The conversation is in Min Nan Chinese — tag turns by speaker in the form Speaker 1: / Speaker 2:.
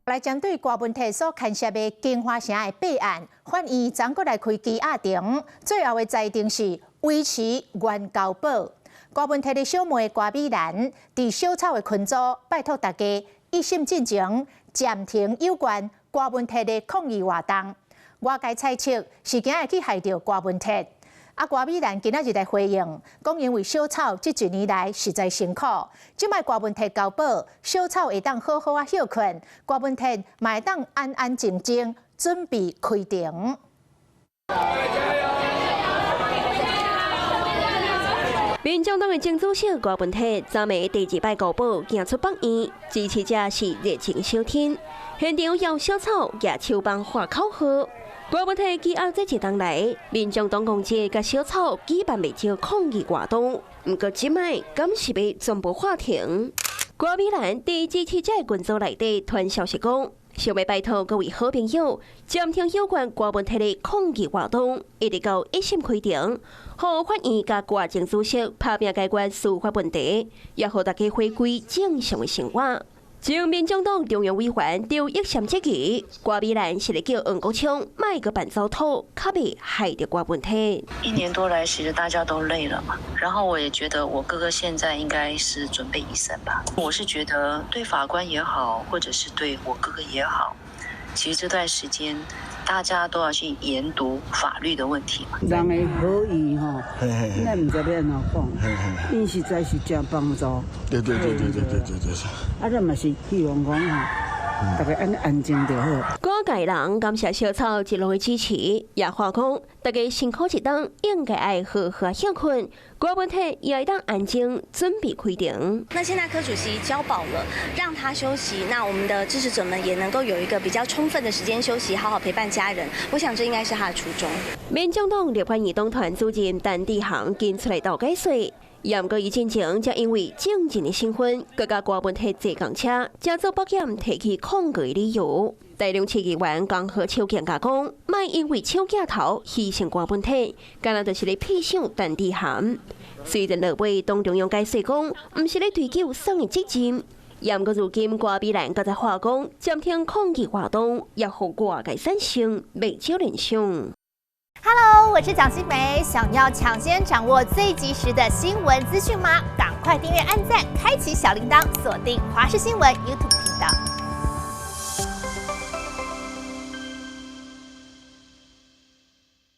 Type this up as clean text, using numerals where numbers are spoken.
Speaker 1: 來針對郭文鐵所牽涉的京華城的弊案，法院昨閣來開羈押庭，最後的裁定是維持原交保。郭文鐵的小妹郭美蘭佇小草的群組拜託大家一審進前暫停有關郭文鐵的抗議活動。外界猜測是驚會去害著郭文鐵。啊，郭美蘭今仔日來回應，講因為小草這一年來實在辛苦，這擺郭文鐵交保，小草會當好好仔歇睏，郭文鐵嘛會當安安靜靜準備開庭。
Speaker 2: 民眾黨的前主席郭文鐵，昨暝第二擺交保行出北院，支持者是熱情相挺，現場搖小草舉手幫喊口號。郭文鐵羈押這一冬來，民眾黨公職佮小草舉辦袂少抗議活動，毋過這擺敢是欲全部喊停。郭美蘭佇支持者群組內底傳消息講，想欲拜託各位好朋友暫停有關郭文鐵的抗議活動，一直到一審開庭，予法院佮郭前主席拍拚解決司法問題，也予大家回歸正常的生活。前民眾黨中央委員張益賢質疑，郭美蘭是咧叫黃國昌莫閣扮走土，較袂害著郭文鐵。
Speaker 3: 一年多來，其實大家都累了嘛。然後我也覺得我哥哥現在應該是準備一審吧。我是覺得對法官也好，或者是對我哥哥也好，其實這段時間大家都要去研讀法律的問題嘛。
Speaker 4: 人的好意吼，咱毋知欲按怎講，𪜶實在是誠幫助。
Speaker 5: 對對對對對對對對。
Speaker 4: 啊，咱嘛是希望講吼，大家按呢安靜就好。
Speaker 2: 郭家人感謝小草一路的支持，也話講大家辛苦一冬，應該愛好好歇睏。郭文鐵也會當安靜準備開庭。
Speaker 6: 那現在柯主席交保了，讓他休息，那我們的支持者們也能夠有一個比較充分的時間休息，好好陪伴家人。我想這應該是他的初衷。
Speaker 2: 民眾黨立法院黨團主任陳志宏今出來鬥解說，毋過伊進前才因為政治的身份，閣佮郭文鐵坐仝車，才做保險提起抗告的理由。台中市議員江河秋更加講，莫因為搶鏡頭犧牲郭文鐵，敢若就是咧痞想陳志涵。雖然落尾黨中央解釋講，毋是咧追究啥的責任，毋過如今郭美蘭閣再話講，暫停抗議活動，也予外界產生袂少聯想。
Speaker 7: Hello，我是蔣新梅，想要搶先掌握最及時的新聞資訊嗎？趕快訂閱、按讚、開啟小鈴鐺，鎖定華視新聞 YouTube 頻道。